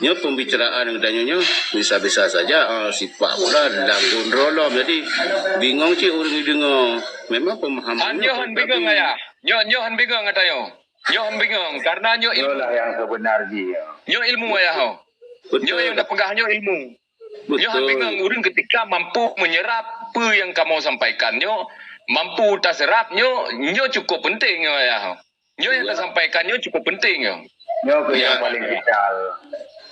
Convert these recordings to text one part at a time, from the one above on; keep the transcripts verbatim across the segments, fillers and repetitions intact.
Nyoe pembicaraan geutanyoe nyoe bisa-bisa saja, ah, sipak pula lam gunrolom. Jadi, bingong cit ureuëng deungoe. Memang pemahaman nyoe hon bingong, Ayah. Nyoe, nyoe hon bingong geutanyoe. Nyoe hon bingong karena nyoe ilmu. Itulah yang sebenar jih. Nyoe ilmu, Ayah, ho. Betul. Nyoe nyang tapeugah nyoe ilmu. Nyoe hon bingong ureuëng ketika mampu menyerap peue nyang kamoe sampaikan nyoe, mampu taserap nyoe, nyoe cukup penting nyoe, Ayah. Nyoe nyang tasampaikan nyoe cukup penting nyoe. Nyoe keuh nyang paling vital.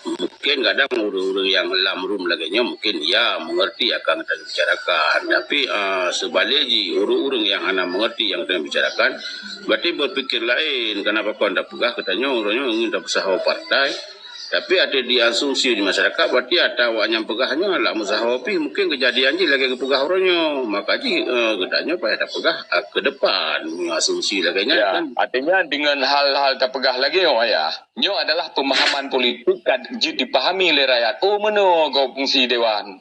Mungkin kadang ureuëng-ureuëng nyang lam room lagée nyoe mungkin ya mengerti akan nyang tabicarakan. Tapi, ah, seubalik jih ureuëng-ureuëng nyang hana mengerti nyang tabicarakan, berarti berpikir laén. Kenapa kon tapeugah geutanyoe ureuëng nyoe ingin tapeusaho partai? Tapi ada diasumsi di masyarakat, berarti ata awak nyang peugah nyoe lak meusaho pih mungkin kejadian jih lagée geupeugah uroe nyoe. Maka jih, eh, geutanyoe payah tapeugah, eh, ke depan meunyoe asumsi lagée nyan. Ya, kan. Artinya dengan hal-hal tapeugah lagée nyoe, Ayah, nyoe adalah pemahaman politik ka jeuet dipahami lé rakyat. Oh, meunoe gob fungsi dewan.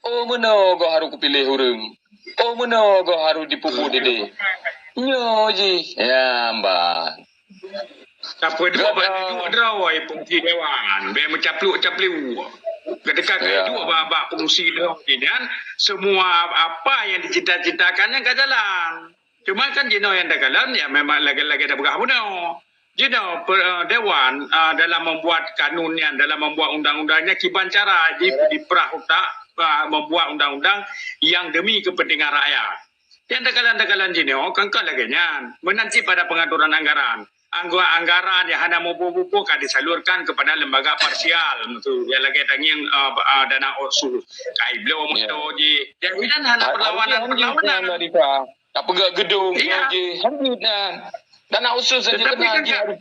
Oh, meunoe goh harôh kupiléh ureuëng. Oh, meunoe goh harôh jipeubuet idéh. Nyoe jih. Ya, mban. Tapi dua bak duek droe fungsi dewan. Bèk meucaplok-caplok. Ketika ka duek bak, bak fungsi droe nyan, semua apa yang dicita-citakan nyan ka jalan. Cuma kan jinoe nyang takalon, ya memang lagée-lagée tapeugah bunoe. Jinoe pe-, eh, dewan, eh, dalam membuat kanun nyan, dalam membuat undang-undang nyan, kiban cara di, diperah utak, eh, membuat undang-undang yang demi kepentingan rakyat. Nyang takalon-takalon jinoe kan ka lagée nyan. Meunan cit pada pengaturan anggaran. Angga-, anggaran yang hana muphom-muphom ka disalurkan kepada lembaga parsial. Maksud, ya lagée tangieng, eh, eh, dana otsus. Kai bloe moto jih. Jadi kan hana perlawanan-perlawanan. Tapeugah gedong, iya, jih. Lanjut nyan. Dana otsus saja. Tetapi kena kan jih ka-, harus.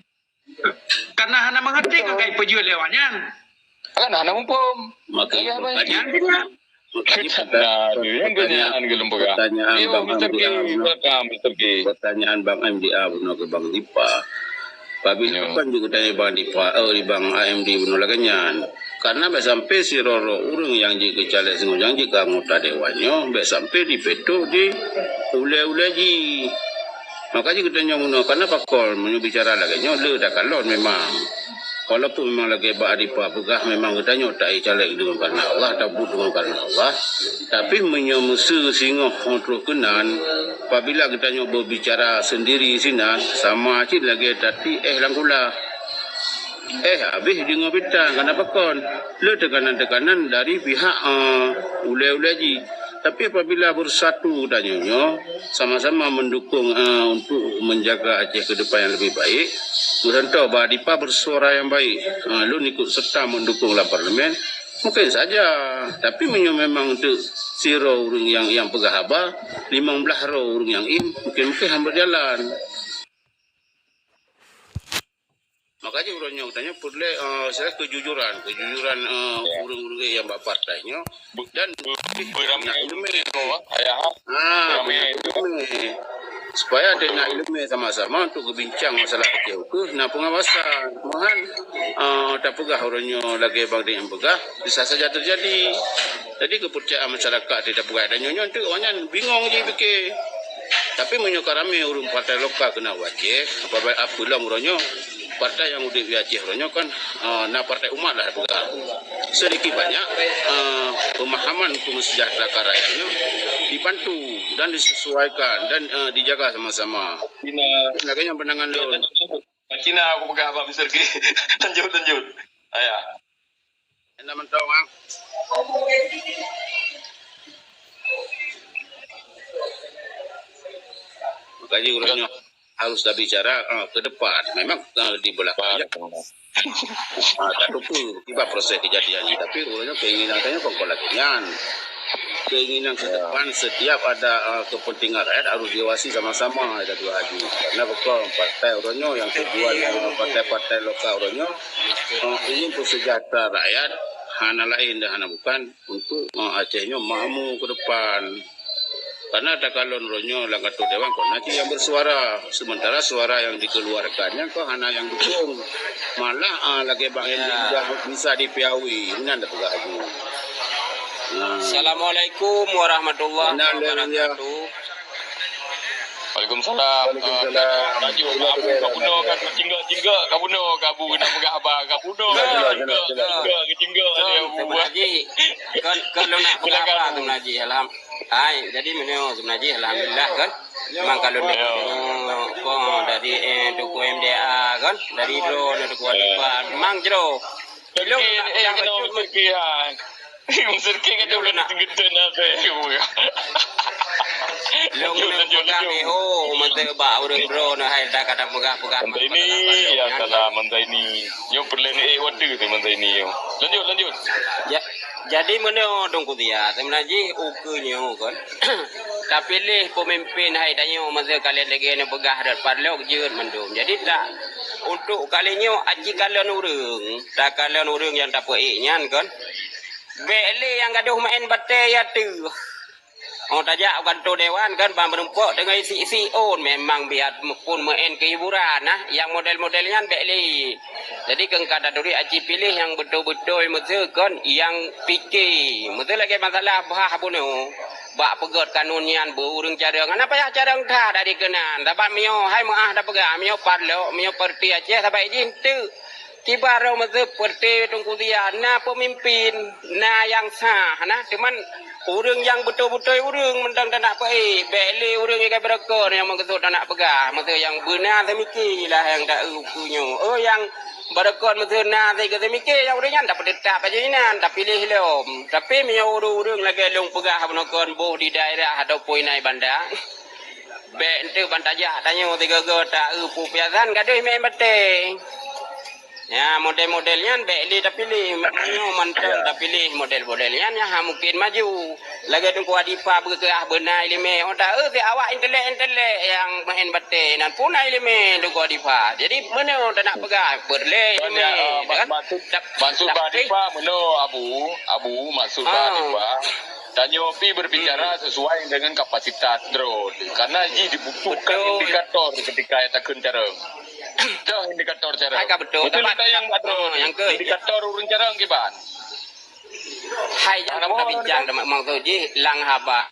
Karena hana mengerti kan kai peujeuet lewat nyan. Kan hana muphom. Maka iya, pertanyaan, makanya pertanyaan, pertanyaan, pertanyaan Bang Amdi A, Mister K. Pertanyaan Bang Amdi A bunoe keu Bang Dipa. Pabila kan juga tanya Bang Dipa, eh, Bang A M D bunoe lagée nyan. Karena bèk sampai sidroe-droe ureuëng nyang jeuet keu caleg singoh nyang jeuet keu anggota dewan nyoe, bèk sampai dipeutoh di ulée-ulée jih. Maka jih geutanyoe meunoe, karena pakon meunyoe bicara lagée nyoe le takalon memang. Walaupun memang lagée Bang Dipa peugah memang geutanyoe taéh caleg deungon kareuna Allah, tabuet deungon kareuna Allah. Tapi meunyoe meuseu singoh ho troh keunan, apabila geutanyoe berbicara sendiri sinan, sama cit lagée tatiek éh lam kulah. Eh, habéh deungoe pita, kenapa kon? Le tekanan-tekanan dari pihak, eh, ulée-ulée jih. Tapi apabila bersatu tanyoe nyoe, sama-sama mendukung, eh, untuk menjaga Aceh ke depan yang lebih baik, contoh, Bang Dipa bersuara yang baik, eh, lôn ikut serta mendukung lam parlemen, mungkin saja. Tapi meunyoe memang untuk sidroe ureuëng nyang, nyang peugah haba, limong blaih droe ureuëng nyang im, mungkin-mungkin han berjalan. Makanya uroe nyoe geutanyoe peureulée, eh, istilah kejujuran, kejujuran, eh, ureuëng-ureuëng nyang bak partai nyoe dan be-, beurami ileumé. Ah, beurami ileumé. Supaya ada nak ileumé sama-sama untuk berbincang masalah Aceh ukeue na pengawasan. Mohan, eh, tapeugah uroe nyoe lagée Bang Ding peugah, bisa saja terjadi. Jadi kepercayaan masyarakat tidak peugah dan nyoe-nyoe tu awaknyan bingong je pikir. Tapi meunyoe ka ramé ureuëng partai lokal keunan u Aceh, apabila, apabila uroe nyoe, partai nyang udeb di Aceh uroe nyoe kan, eh, na Partai Umat lah peugah. Sedikit banyak, eh, pemahaman untuk mensejahterakan rakyat nyoe dibantu dan disesuaikan dan, eh, dijaga sama-sama. Lagée nyan pandangan lôn. Cina aku peugah bak Mister K. Lanjut, lanjut. Ayah. Enda mantong, ah. Makanya uroe nyoe harus tabicara, ah, ke depan. Memang, ah, di belakang. Ah, tak lupa kiban proses kejadian ni. Tapi uroe nyoe keinginan tanyoe kon lagée nyan. Keinginan ke depan setiap ada, ah, kepentingan rakyat harus diawasi sama-sama, ada dua haji. Karena bukan partai uroe nyoe yang tujuan, ah, partai-partai lokal uroe nyoe, ah, ingin pesejahtera rakyat, hana lain dan hana bukan untuk, eh, Aceh nyoe makmur ke depan. Karena takalon uroe nyoe lam kantor dewan kon na cit nyang bersuara, sementara suara yang dikeluarkan nyan kon hana nyang dukung. Malah, ah, lagée Bang Henry sudah bisa dipiawi, meunan tapeugah laju. Nah. Assalamualaikum warahmatullahi wabarakatuh. Waalaikumsalam. Waalaikumsalam. Ah, Tajuk, Abu ka bunoe kan, keucinggok-cinggok ka bunoe, ka Abu nak peugah haba, ka bunoe kan, keucinggok, keucinggok, keucinggok lé Abu. Kon, kon lôn nak peugah haba seubeuna jih, alham-, hai, jadi meunyoe seubeuna jih, alhamdulillah kan. Memang kalau dari, eh, Teungku M D A kan, dari droeneuh Teungku Alifan, memang jroh. Lôn nak peugah bacut. Meusidki ka jeuet lôn geuteun hase. Lôn peugah lé, oh, mantong bak ureueng droeneuh hai dak ka tapeugah-peugah. Mantong ini, ya salah, mantong ini. Nyoe peureulèe ni, eh, wateue tu mantong ini. Lanjut, lanjut. Ja-, jadi meunyoe Teungku Zia, seubeuna jih ukeue nyoe kon. Tapiléh peumimpin hai tanyoe masa ka lheueh lagèe neupeugah rot parlok jeuet mandum. Jadi tak untuk kali nyoe aci kalon ureueng. Takalon ureueng nyang tapeuék nyan kon. Bèk lé nyang gadôh maén batèe ya teuh. Oh, tajak u kantô dewan kon, ban meurumpok teungoh isi-isi ôn. Memang biar pun maén keuhiburan nah, nyang model-model nyan bèk lé. Jadi keu ka taturi aci piléh nyang beutôi-beutôi meuseue kon, nyang pike. Meuseue lagèe masalah bah bunoe. Bak peugöt kanun nyan beu ureueng carông. Hana payah carông that dari keunan. Sabab miyueb hai meuah tapeugah, miyueb parlok, miyueb parti Aceh sabai jih teuk. Kiban roh meuseue parti Teungku Zia na peumimpin, na nyang sah, na. Cuman ureueng nyang beutôi-beutôi ureueng mantong tanak peuék. Bèk lé ureueng nyang beureukoh nyang meukeusut tanak peugah. Meuseue nyang beuna seumiki lah nyang ta-eu ukeue nyoe. Oh, nyang beureukoh meuseue na seumiki nyang ureueng nyan tapeuteutab aja inan, tapiléh lom. Tapi miyueb ureueng-ureueng lagèe lôn peugah bunoe kon boh di daerah ataupun inan banda. Bèk enteuk ban tajak tanyoe sigoe-goe ta-eu peue piasan gadôh meuén batèe. Ya, model-model nyan bèk lé tapiléh. Nyoe mantong tapiléh model-model nyan, nyan ha mungken maju. Lagèe Teungku Adifa beukeurah beuna ileumèe. Oh, ta-eu si awak intelek-intelek nyang meuén batèe nan pun na ileumèe Teungku Adifa. Jadi, meunyoe tanak peugah, peureulèe ileumèe, kan? Maksud, maksud Bah Adifa meunoe, Abu. Abu, maksud Bah Adifa. Tanyoe pi berbicara sesuai dengan kapasitas droe, karena jih dibutuhkan indikator ketika nyang takheun carông. Toh indikator carông. Hai ka beutôi. Tapi tayang bak droe, indikator ureueng carông kiban. Hai, jangan kita bincang, maksud jih lam haba.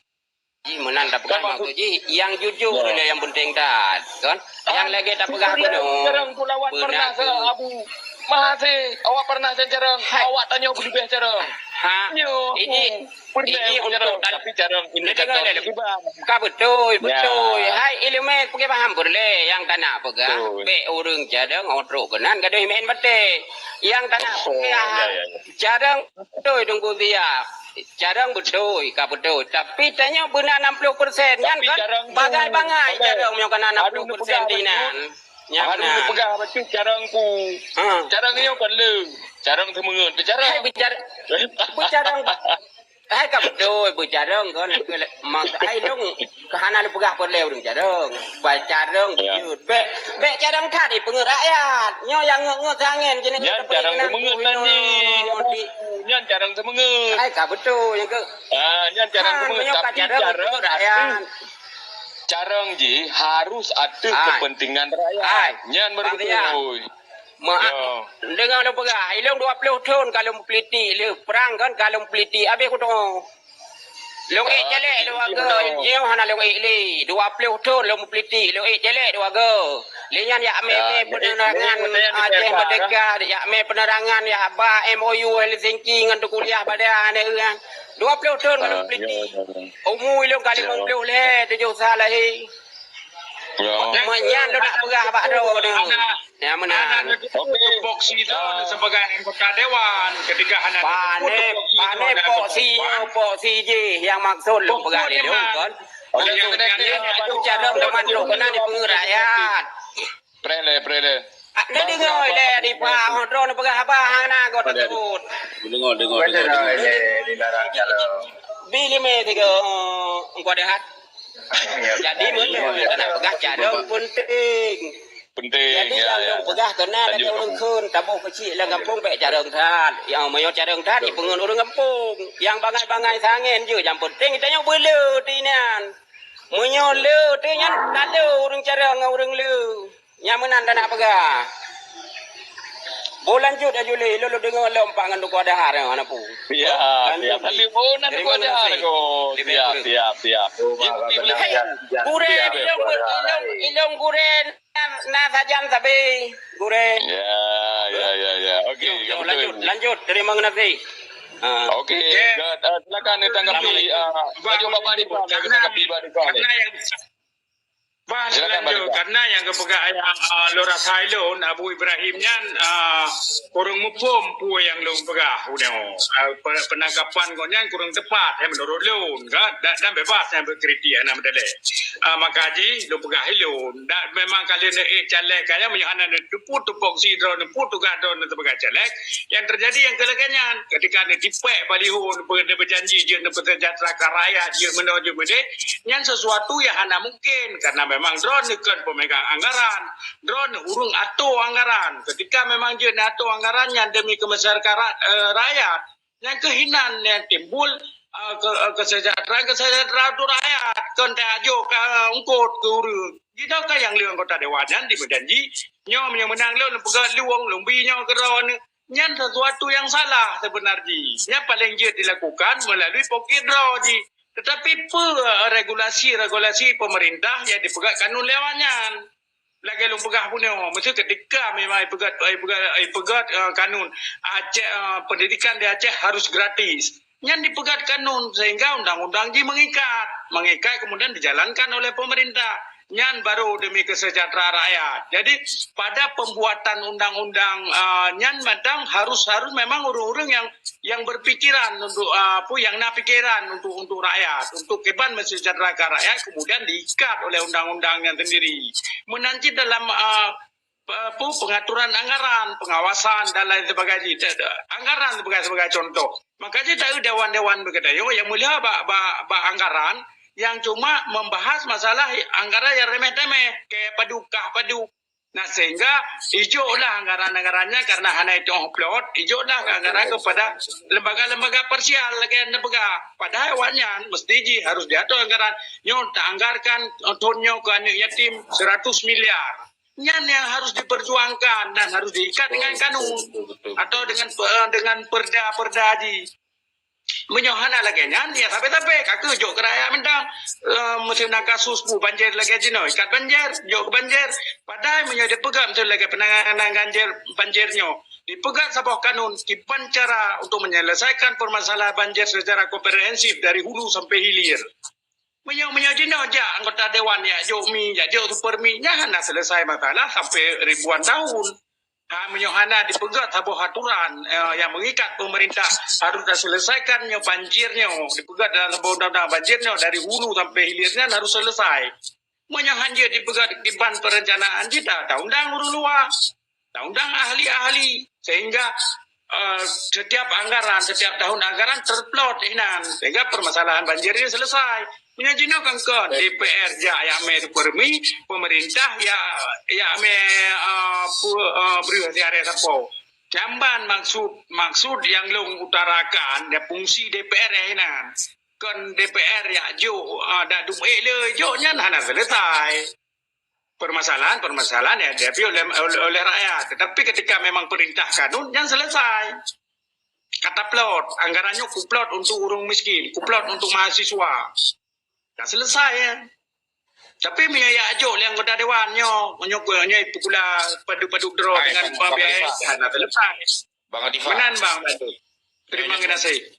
Jih meunan tapeugah maksud jih, nyang jujur lé nyang penting that, kan? Nyang lagèe tapeugah bunoe. Carông tu lawat pernah se Abu. Mahase, awak pernah carông. Awak tanyoe beulibeh carông. Ha. Nyoe. Ini Peureulèe untuk carông, tapi carông indikator kiban. Ka beutôi, beutôi. Hai ileumèe peukeubah peureulèe nyang tanak peugah. Bèk ureueng carông trok keunan gadôh meuén batèe. Nyang tanak peugah carông beutôi Teungku Zia. Carông beutôi, ka beutôi. Tapi tanyoe beuna enam puluh persen nyan kan bagai-bagai carông meunyoe kana enam puluh persen dinan. Nyan meunan. Peugah bacut carông ku. Carông nyoe kon le. Carông seumeungeut. Hai bicara, bicara Hai ka beutôi beucarông kon, mak ai lôn ka hana lôn peugah peureulèe ureueng carông. Beucarông beujeuet. Bèk, bèk carông that dipeungeut rakyat. Nyoe nyang ngeut-ngeut angén jeunèh. Nyan carông seumeungeut nan jih. Nyan carông seumeungeut. Hai ka beutôi nyang keu. Ah, nyan carông seumeungeut, tapi carông rakyat. Carông jih harus ateueh kepentingan rakyat. Nyan baru beutôi. Deungoe lôn peugah, ilôn dua ploh thon ka lôn peuliti, lheueh prang kan ka lôn peuliti, abéh kutoe. Lôn ék caleg dua go, nyoe hana lôn ék lé. Dua ploh thon lôn peuliti, lôn ék caleg dua go. Lé nyan jak mé-mé peunerangan Aceh Merdeka, jak mé peunerangan, jak ba M O U Helsinki ngon teukuliah bada aneuk nyan. Dua ploh thon ka lôn peuliti. Umu ilôn ka limong ploh lhèe, tujoh sa lahé. Meunyan lôn nak peugah bak droeneuh. Nyang meunan. Tupoksi droeneuh sebagai anggota dewan ketika hana tupoksi droeneuh. Pane poksi nyoe, poksi jih nyang maksud lôn peugah lé lôn kon. Carông teuma trok keunan dipeungeut rakyat. Preh lé, preh lé. Neudeungoe lé dipa, droeneuh peugah haba hana go teutut. Deungoe, deungoe, deungoe. Bi limé tiga, engkau ada hat. Jadi meunyoe tanak peugah carông penting. Penting. Jadi nyang lôn peugah keunan lagèe ureueng kheun taboh keuchik lam gampông bèk carông that. Nyang meunyoe carông that jipeungeut ureueng gampông. Nyang bangai-bangai sangén jeuet nyang penting tanyoe beuleu teuh inan. Meunyoe leu teuh nyan talo ureueng carông ngon ureueng leu. Nyang meunan tanak peugah. Oh, lanjut aju lé, lôn deungoe lom pak ngon Teungku Adhar nyan, hana peue. Ya, siap. Tapi, oh, nan Teungku Adhar lagoe. Siap, siap, siap. Gurèe, ilôn, ilôn, ilôn gurèe na, na sajan sabe, gurèe. Ya, ya, ya, ya. Okey, lanjut, lanjut. Terima kasih. Ha. Okey, silakan ditanggapi, ah, lanjut Bapak Rifah, tanggapi Bapak Rifah. Bah, silakan, lanjut. Karena nyang geupeugah ayah, ah, lôn rasa ilôn, Abu Ibrahim nyan, ah, kurang muphom peue nyang lôn peugah unoe. Ah, pe-, penangkapan gobnyan kurang tepat, eh, menurut lôn, kan? Dan, dan bebas nyang berkritik, hana meudaléh. Ah, maka jih lôn peugah ilôn. Dan memang ka lheueh neuék caleg, kaya meunyoe hana neuteupeue tupoksi droeneuh, peue tugaih droeneuh sebagai caleg, nyang terjadi nyang keu lagèe nyan. Ketika neutipèk baliho, neupe-, neubejanji jeuet neupeuseujahteraka rakyat, jeuet meunoe, jeuet meudéh, nyan sesuatu nyang hana mungkin, karena memang droeneuh kon pemegang anggaran, droeneuh ureueng ato anggaran. Ketika memang jeuet neuato anggaran nyan demi keumasyaraka-, eh, rakyat, nyan keuh inan nyang timbul, eh, ke-, eh, kesejahteraan, kesejahteraan untuk rakyat, kon tajok ka eungkôt keu ureueng. Jinoe ka nyang lheueh anggota dewan nyan dibeujanji, nyoe meunyoe meunang lôn, lôn peugah luwong, lôn bi nyoe keu droeneuh. Nyan sesuatu nyang salah sebenar jih. Nyan paléng jeuet dilakukan melalui poket droe jih. Tetapi peue, eh, regulasi-regulasi pemerintah nyang dipeugöt kanun lewat nyan? Lagèe lôn peugah bunoe, meuseu keudika memang ipeugöt, ipeugöt, ipeugöt, eh, kanun Aceh, eh, pendidikan di Aceh harus gratis. Nyan dipeugöt kanun sehingga undang-undang jih mengikat. Mengikat kemudian dijalankan oleh pemerintah. Nyan baru demi kesejahteraan rakyat. Jadi, pada pembuatan undang-undang, ah, nyan mantong harus, harus memang ureueng-ureueng nyang, nyang berpikiran untuk, ah, apa, nyang na pikiran untuk, untuk rakyat, untuk kiban mensejahterakan rakyat, kemudian diikat oleh undang-undang nyan sendiri. Meunan cit dalam, ah, pe-, apa, pengaturan anggaran, pengawasan dan lain sebagainya. Te-, te-, anggaran sebagai, sebagai contoh. Maka jih taeu dewan-dewan beugeutanyoe nyang meuliha bak, bak, bak anggaran nyang cuma membahas masalah anggaran nyang remeh-temeh, kèe padub, kah padub. Nah, sehingga ijoklah anggaran-anggaran nyan karena hana itu'oh plot, ijoklah anggaran kepada lembaga-lembaga parsial lagèe nyang neupeugah. Padahai awaknyan mesti jih harus diatur anggaran. Nyoe taanggarkan, eh, thon nyoe keu aneuk yatim seratus miliar. Nyan nyang harus diperjuangkan dan harus diikat dengan kanun atau dengan, eh, dengan perda-perda jih. Meunyoe hana lagèe nyan, ya sabe-sabe ka keuh jok keu rakyat mantong. Eh, meuseu na kasus peue banjir lagèe jinoe, ikat banjir, jok keu banjir. Padahai meunyoe dipeugöt meuseu lagèe penanganan banjir, banjir nyoe, dipeugöt saboh kanun kiban cara untuk menyelesaikan permasalahan banjir secara komprehensif dari hulu sampai hilir. Meunyoe, meunyoe jinoe jak anggota dewan jak jok mi, jak jok super mi, nyan hana selesai masalah sampai ribuan tahun. Ha, meunyoe hana dipeugöt saboh aturan, eh, nyang mengikat pemerintah harus diselesaikan nyoe banjir nyoe, dipeugöt dalam saboh undang-undang banjir nyoe dari hulu sampai hilir nyan harus selesai. Meunyoe hanjeuet dipeugöt kiban perencanaan jih, ta-, taundang ureueng luwa. Taundang ahli-ahli, sehingga, eh, setiap anggaran, setiap tahun anggaran terplot inan, sehingga permasalahan banjir ini selesai. Meunyoe jinoe kan kon, D P R jak jak mé super mi, pemerintah jak, jak mé, eh, pu-, eh, breuh siaré sapo. Nyan ban maksud, maksud nyang lôn utarakan, ya fungsi D P R inan. Kon D P R jak jok, eh, dak duek le jok nyan hana selesai. Permasalahan-permasalahan yang dihadapi oleh, oleh, oleh rakyat. Tetapi ketika memang perintah kanun, nyan selesai. Ka taplot, anggaran nyoe kuplot untuk ureueng miskin, kuplot untuk mahasiswa. Ka selesai, ya. Tapi meunyoe jak jok lé anggota dewan nyoe, nyoe, nyoe pukula padub-padub droe dengan pembiayaan, hana selesai. Bang Atifah. Meunan, Bang. Terima kasih.